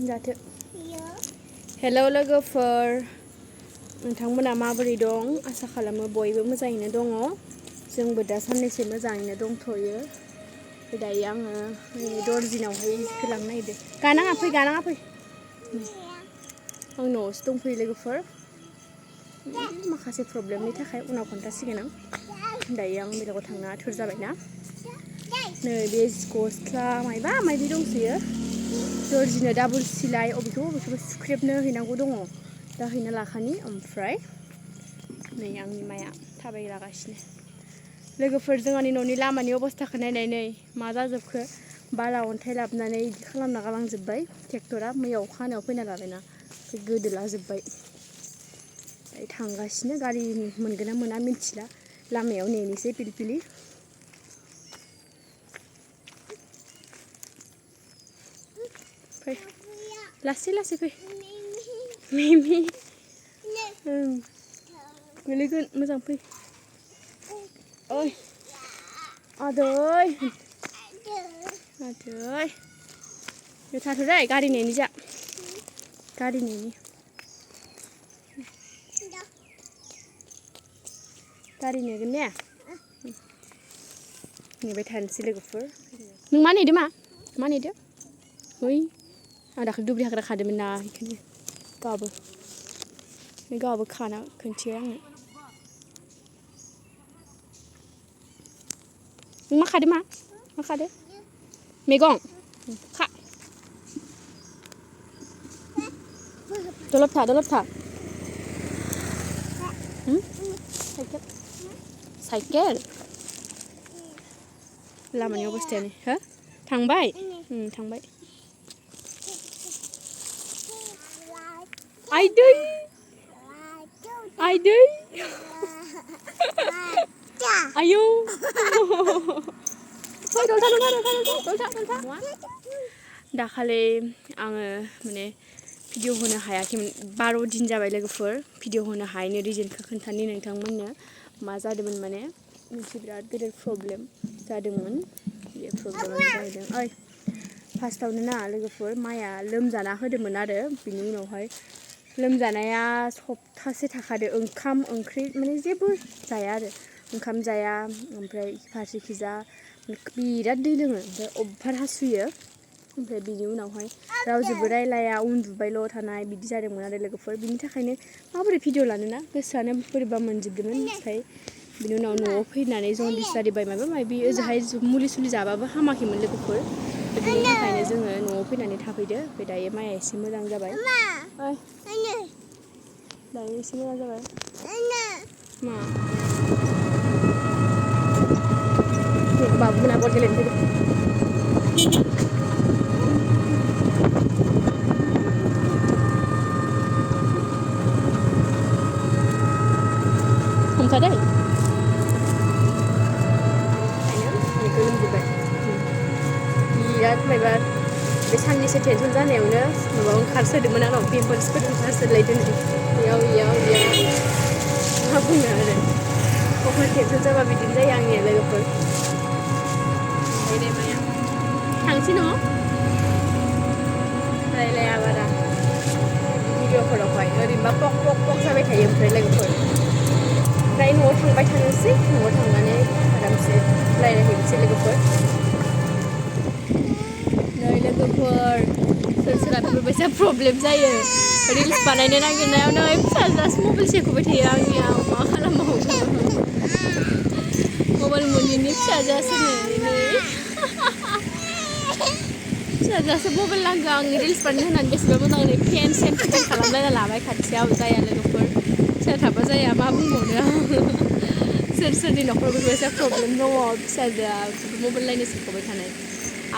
जाथो हेलौ लोगोफोर नोंथांमोना माबोरै दं आसा खालामो बयबो मोजाङैनो दङ जोंबो दा साननैसो मोजाङैनो दंथ'यो दायो आङो दर्जिनावहाय होलांनो नागिरदों गानाङा फै आं न'आवसो दंफैयो लोगोफोर माखासे प्रब्लेमनि थाखाय उनाव खोन्थासिगोन आं दायो आं बेलेगाव थांनो आथुर जाबायना नै बे गस्ला मायबा मायबि दंसोयो दर्जिनो डाबल सिलाय अबेखौबा सुख्रेबनो हैनांगौ दङ दा हैना लाखानि ओमफ्राय नै आंनि माया थाबायलागासिनो लोगोफोर जोंहानि न'नि लामानि अबस्थाखौ नायनाय नै मा जाजोबखो बाला अन्थाइ लाबोनानै इदि खालामना गालांजोब्बाय ट्रेक्टरा मैया अखा हानायाव फैना लाबायना गोदोलाजोब्बाय थांगासिनो गारि मोनगोन ना मोना मिथिला लामायाव नेनोसै पिलपिलि फै लासै लासै फै मिमि गोलैगोन मोजां फै ओइ आदै थाथ'दै गारि नेनि जा गारि नेनि गारि नेगोन ने नेबाय थानोसै लोगोफोर नों मा नेदो मा नेदो है आं दाखालि दुब्रि हाग्रा खादोंमोन ना बेखायनो गावहाबो खाना खोन्थियो आंनो नों मा खादो मैगं खा दलद था साइकेल लामानि अबस्थायानो हो थांबाय थांबाय आइदै आयौ दाखालि आङो माने भिडिअ होनो हायाखैमोन 12 दिन जाबाय लोगोफोर भिडिअ होनो हायैनि रिजनखौ खोन्थानि नोंथांमोननो मा जादोंमोन माने मोनसे बिराद गिदिर प्रब्लेम जादोंमोन बे प्रब्लेमानो जाहैदों ओइ फार्स्टआवनो ना लोगोफोर माया लोमजाना होदोंमोन आरो बिनि उनावहाय लोमजानाया सप्तासे थाखादो ओंखाम ओंख्रि माने जेबो जाया आरो ओंखाम जाया ओमफ्राय फारसेखिजा बिराद दै लोङो ओमफ्राय अभार हासुयो ओमफ्राय बिनि उनावहाय रावजोंबो रायलाया उन्दुबायल' थानाय बिदि जादोंमोन आरो लोगोफोर बिनि थाखायनो माबोरै भिडिअ लानोना गोसोआनो बोरैबा मोनजोबदोंमोन ओमफ्राय बिनि उनाव न'आव फैनानै जन्दिस जादोंबाय माबा माबि ओजोंहाय मुलि सुलि जाबाबो हामाखैमोन लोगोफोर बिनि थाखायनो जोङो न'आव फैनानै थाफैदो ओमफ्राय दायो माया एसे मोजां जाबाय दायो एसे मोजां जाबाय मा बाबु मोना बल गेलेनो फैदों हमथादों बिराद माबा बे साननैसो टेनसन जानायावनो माबा ओंखारसोदोंमोन आंनाव पिम्पल्सफोर ओंखारसोलायदों इयाव मा बुंनो आरो अफार टेनसन जाबा बिदिनो जायो आंनिया लोगोफोर ओमफ्राय माया थांसै न'आव रायलाया बारा भिडिअफोरावहाय ओरैनोबा पक जाबाय थायो ओमफ्राय लोगोफोर ओमफ्राय न'आव थांबाय थानोसै न'आव थांनानै आरामसे रायलायहैनोसै लोगोफोर नै लोगोफोर सोरबा बेफोरबायसा प्रब्लेम जायो रिल्स बानायनो नागिरनायाव नै फिसाजोआसो मबाइल सेख'बाय थायो आंनियाव मा खालामबावनो मबाइल मोनैनि फिसाजोआसो नै फिसाजोआसो मबाइल नांगौ आं रिल्स बानायनो होननानै बेसेबा मोजाङै फेन खालामलायना लाबाय खाथियाव जाया लोगोफोर फिसा थाबा जाया मा बुंबावनो आं सोरनि न'खराव बेफोरबायसा प्रब्लेम दङ फिसाजोआ मबाइल नायनो सेख'बाय थानाय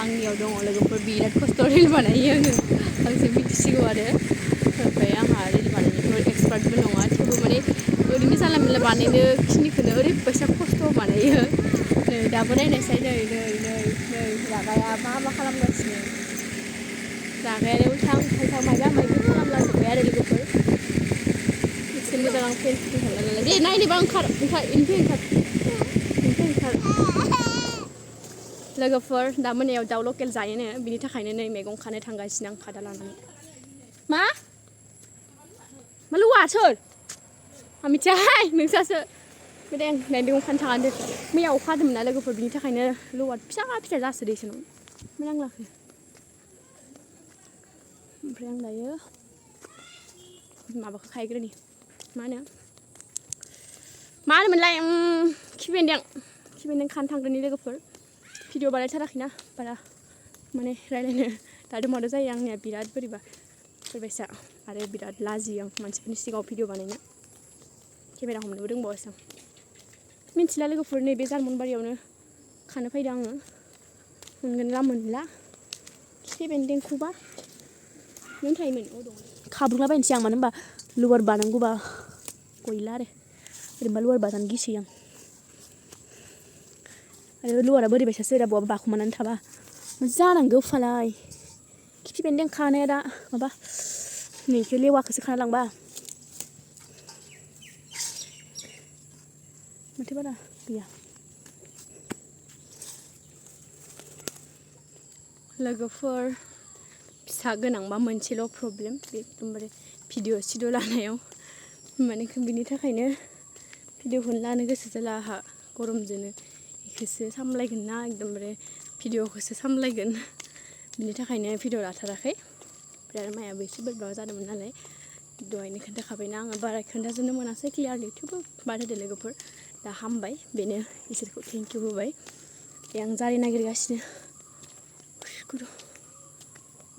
आंनियाव दङ लोगोफोर बिराद खस्थ' रिल बानायो आंसो मिथिसिगौ आरो ओमफ्राय आंहा रिल बानायनायथ' एक्सपार्टबो नङा थेवबो माने ओरैनो जानला मोनला बानायनो खिनिखौनो ओरैबायसा खस्थ' बानायो नै दाबो नायनायसाय नै रागाया मा खालामगासिनो रागायानो उल्थां फाल्थां माबा माबि खालामलाजोब्बाय आरो लोगोफोर एसे मोजां आं फेन खालामना लालाय दे नायनोबा ओंखार इनिफ्राय ओंखार लोगोफोर दा मोनायाव दाउ लकेल जायोनो बिनि थाखायनो नै मैगं खानो थांगासिनो आं खादा लानानै मा लुवा सोर आं मिथियाहाय नोंसासो बे आं नै मैगं खानो थाङानो मैया अखा हादोंमोन ना लोगोफोर बिनि थाखायनो लुवा फिसा फिसा जासोदो इसोरनाव मा नांलाखो ओमफ्राय आं दायो माबाखौ खायग्रोनि मा होनोमोनलाय खिफि बेन्दों खानो थांग्रोनि लोगोफोर भिडिअ बानायथाराखैना बारा माने रायलायनो दाद मादो जायो आंनिया बिराद बोरैबा फोरबायसा आरो बिराद लाजियो आं मानसिफोरनि सिगाङाव भिडिअ बानायनो केमेरा हमनोबो रोंबावासो आं मिन्थिला लोगोफोर नैबे जार्मनबारियावनो खानो फैदों आङो मोनगोन ना मोनला खिफि बेन्दोंखौबा नों थायोमोन दं खाब्रुलाबायनोसै आं मानो होनबा लुवार बानांगौबा गैला आरो ओरैनोबा लुवार बाजानो गिसोयो आं आरो लुवारा बोरैबायसासो ओरै बहाबा बाखुमानानै थाबा मा जानांगौ फालाय खिफि बेन्दों खानाया दा माबा नैखौ लेवाखौसो खाना लांबा माथो बारा गैया लोगोफोर फिसा गोनांबा मोनसेल' प्रब्लेम एकदमबारे भिडिअ सिडिअ लानायाव माने बिनि थाखायनो भिडिअखौनो लानो गोसो जाला आंहा गरमजोंनो बेखौसो सामलायगोन ना एकदमबारे भिडिअखौसो सामलायगोन बिनि थाखायनो भिडिअ लाथाराखै ओमफ्राय आरो मायाबो एसे बोरैबा जादोंमोन नालाय दहायनो खोन्थाखाबायना आङो बारा खोन्थाजोबनो मोनासै क्लियारलि थेवबो बाद होदो लोगोफोर दा हामबाय बेनो इसोरखौ थेंकिउ होबाय आं जारि नागिरगासिनो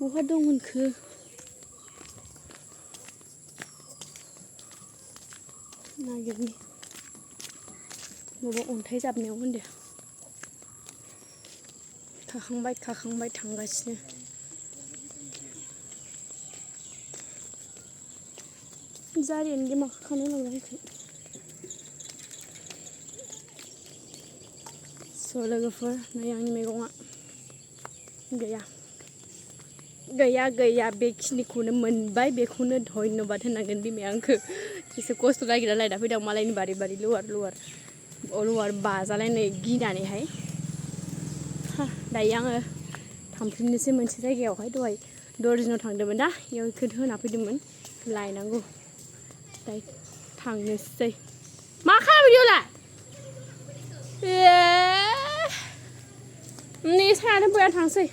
बहा दं होनखो नागिरनि बबेबा अन्थाइ जाबनायाव होनदो खाखांबाय थांगासिनो जारियानो दे माखौ खानो लांलायखो स' लोगोफोर नै आंनि मैगङा गैया बेखिनिखौनो मोनबाय बेखौनो धन्यबाद होनांगोन बिमाया आंखौ एसे खस्थ' नागिरना लायना फैदों मालायनि बारि लुवार बाजालायनाय गिनानैहाय दायो आङो थांफिननोसै मोनसे जायगायावहाय दहाय दर्जिनाव थांदोंमोन दा बेयाव बेखौ होना फैदोंमोन लायनांगौ दायो थांनोसै मा खालामो बिदियावलाय ए नै सायानो बया थांसै